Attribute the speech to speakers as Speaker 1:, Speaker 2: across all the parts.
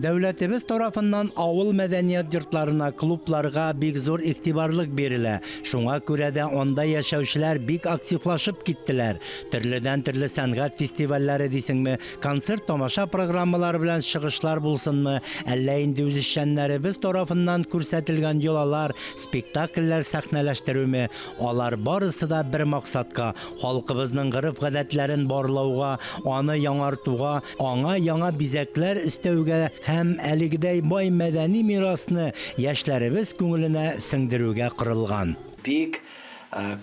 Speaker 1: Дәүләтебез тарафыннан авыл мәдәният йортларына, клубларга бик зур игътибарлык бирелә. Шуңа күрә дә анда яшәүчеләр бик активлашып киттеләр. Төрледән-төрле сәнгать фестивальләре дисеңме, концерт-тамаша программалары белән чыгышлар булсынмы, әллә инде үзешчәннәребез тарафыннан күрсәтелгән йолалар, спектакльләр сәхнәләштерүме, алар барысы да бер максатка, халкыбызның гореф-гадәтләрен барлауга, аны яңартуга, аңа яңа бизәкләр өстәүгә һәм әлегедәй бай мәдәни мирасны яшьләребез күңеленә сеңдерүгә корылган.
Speaker 2: Бик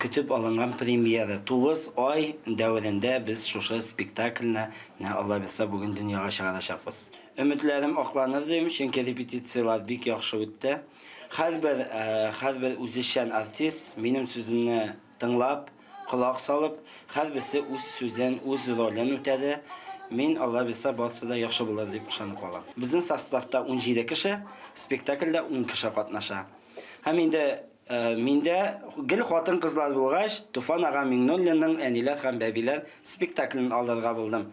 Speaker 2: көтеп алынган премьера. 9 ай дәверендә без шушы спектакльне, менә Алла бирса, бүген дөньяга чыгарачакбыз. Өметләрем акланыр дим, чөнки репетицияләр бик яхшы үтте. Һәрбер, һәрбер үзешчән артист минем сүземне Тыңлап, колак салып, һәрберсе үз сүзен, үз ролен үтәде. Мин, Алла бирса, барысы да яхшы булыр дип ышанып калам. Безнең составта 17 кеше, спектакльдә 10 кеше катнаша. Һәм инде миндә гел хатын-кызлар булгач, Туфан ага Миңнуллинның Әниләр һәм бәбиләр спектаклен алырга булдым.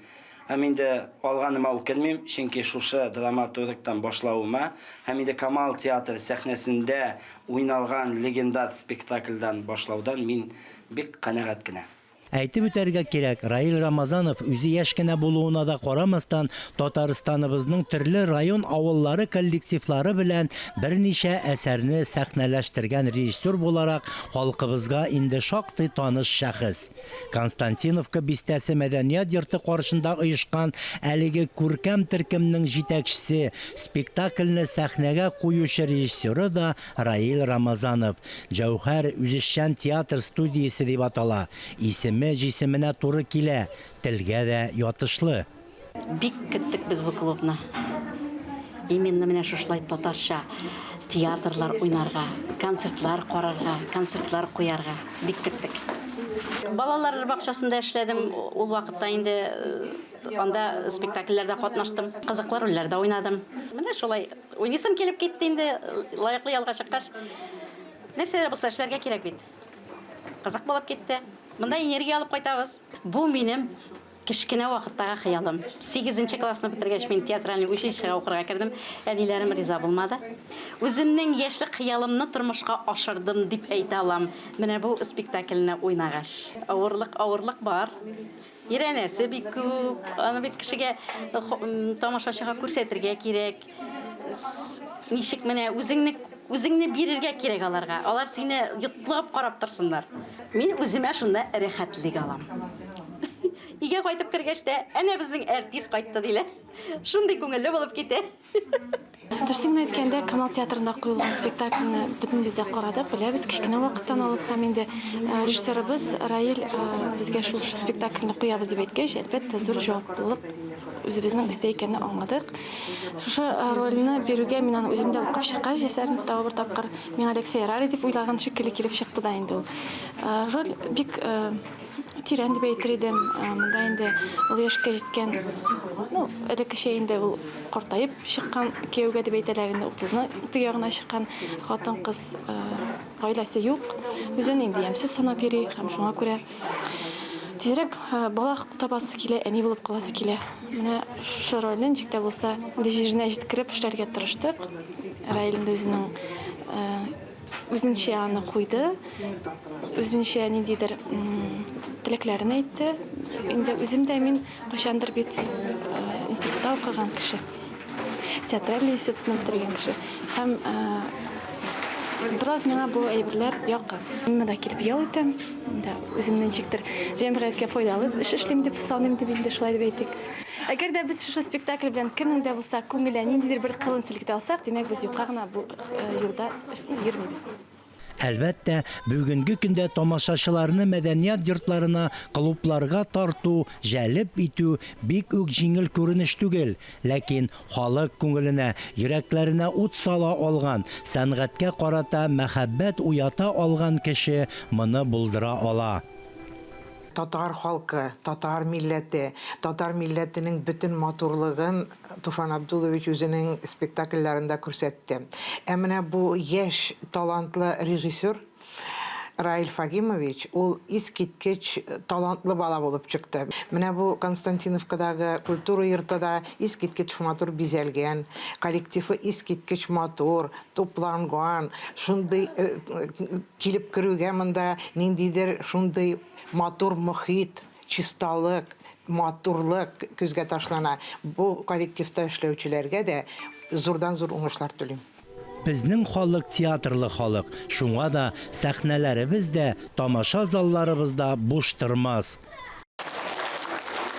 Speaker 2: Һәм инде алганыма үкенмим, чөнки шушы драматургтан башлавыма һәм инде Камал театры сәхнәсендә Уйналган легендар спектакльдән башлаудан мин бик канәгать кенә.
Speaker 1: Әйтеп үтәргә кирәк, Раил Рамазанов, үзе яшь кенә булуына да карамастан, Татарстаныбызның төрле район-авыллары коллективлары белән берничә әсәрне сәхнәләштергән режиссер буларак халкыбызга инде шактый таныш шәхес. Константиновка бистәсе мәдәният йорты каршында оешкан әлеге күркәм төркемнең җитәкчесе, спектакльне сәхнәгә куючы режиссеры да Раил Рамазанов. Җәүһәр үзешчән театр студиясе дип атала. Исеме җисеменә туры килә, телгә дә ятышлы.
Speaker 3: Бик көттек без бу клубны. Именно менә шушылай татарча театрлар уйнарга, концертлар карарга, концертлар куярга бик көттек. Балалар бакчасында эшләдем ул вакытта инде э, анда спектакльләрдә катнаштым, кызыклы рольләрдә уйнадым. Менә шулай уйныйсым килеп китте инде, лаеклы ялга чыккач. Нәрсә дә булса эшләргә кирәк бит. Кызык булып китте. Монда энергия алып кайтабыз. Бу минем Кечкенә вакыттагы хыялым. Сигезенче классны бетергәч, мин театральный училищега укырга кердем. Әниләрем риза булмады. Үземнең яшьлек хыялымны тормышка ашырдым дип әйтә алам, менә бу спектакльне уйнагач. Авырлык, авырлык бар. Өйрәнәсе бик күп. Аны бит кешегә, тамашачыга күрсәтергә кирәк. Ничек менә үзеңне үзеңне бирергә кирәк аларга. Алар сине йотлыгып карап торсыннар. Мин үземә шунда рәхәтлек алам. Өйгә кайтып кергәч тә, әнә безнең әртис кайтты, диләр. Шундый күңелле булып китә.
Speaker 4: Дөресен генә әйткәндә, Камал театрында куелган спектакльне бөтенебез дә карадык, беләбез, кечкенә вакыттан алып һәм инде режиссерыбыз Раил безгә шул спектакльне куябыз дип әйткәч, әлбәттә, зур җаваплылык үзебезнең өстә икәнне аңладык. Шушы рольне бирүгә мин аны үзем дә укып чыккач, әсәрне тагы бер тапкыр миңа эләксә ярар дип уйлаган шикелле килеп чыкты да инде ул. Роль бик тирән дип әйтер идем. Монда инде олы яшькә җиткән, ну, элеккечә инде ул картаеп чыккан кияүгә дип әйтәләр инде, утызны теге ягына чыккан хатын-кыз гаиләсе юк. Үзен инде ямьсез санап йөри һәм шуңа күрә тизрәк бала табасы килә, әни булып каласы килә. Менә шушы рольне ничек тә булса инде җиренә җиткереп эшләргә тырыштык. Раил инде үзенең үзенчә аны куйды, үзенчә ниндидер теләкләрен әйтте. Инде үзем дә мин кайчандыр бит институтта укыган кеше, театральный институтны бетергән кеше. Һәм бераз миңа бу әйберләр якын. Мин монда килеп ял итәм, монда үземне ничектер җәмгыятькә файдалы эш эшлим дип саныйм дип инде шулай дип әйтик. Әгәр дә без шушы спектакль белән кемнең дә булса күңелен ниндидер бер кылын селкетә алсак, димәк, без юкка гына бу юлда йөрмибез.
Speaker 1: Әлбәттә, бүгенге көндә тамашачыларны мәдәният йортларына, клубларга тарту, җәлеп итү бик үк җиңел күренеш түгел. Ләкин халык күңеленә, йөрәкләренә ут сала алган, сәнгатькә карата мәхәббәт уята алган кеше моны булдыра ала.
Speaker 5: Татар халкы, татар милләте, татар милләтенең бөтен матурлыгын Туфан Абдуллович үзенең спектакльләрендә күрсәтте. Ә менә бу яшь, талантлы режиссер Раил Фагимович ул искиткеч талантлы бала булып чыкты. Менә бу Константиновкадагы культура йорты да искиткеч матур бизәлгән, коллективы искиткеч матур, тупланган, шундый килеп керүгә монда ниндидер шундый матур мохит, чисталык, матурлык күзгә ташлана. Бу коллективта эшләүчеләргә дә зурдан-зур уңышлар телим.
Speaker 1: Безнең халык театрлы халык, шуңа да сәхнәләребез дә, тамаша залларыбыз да буш тормас.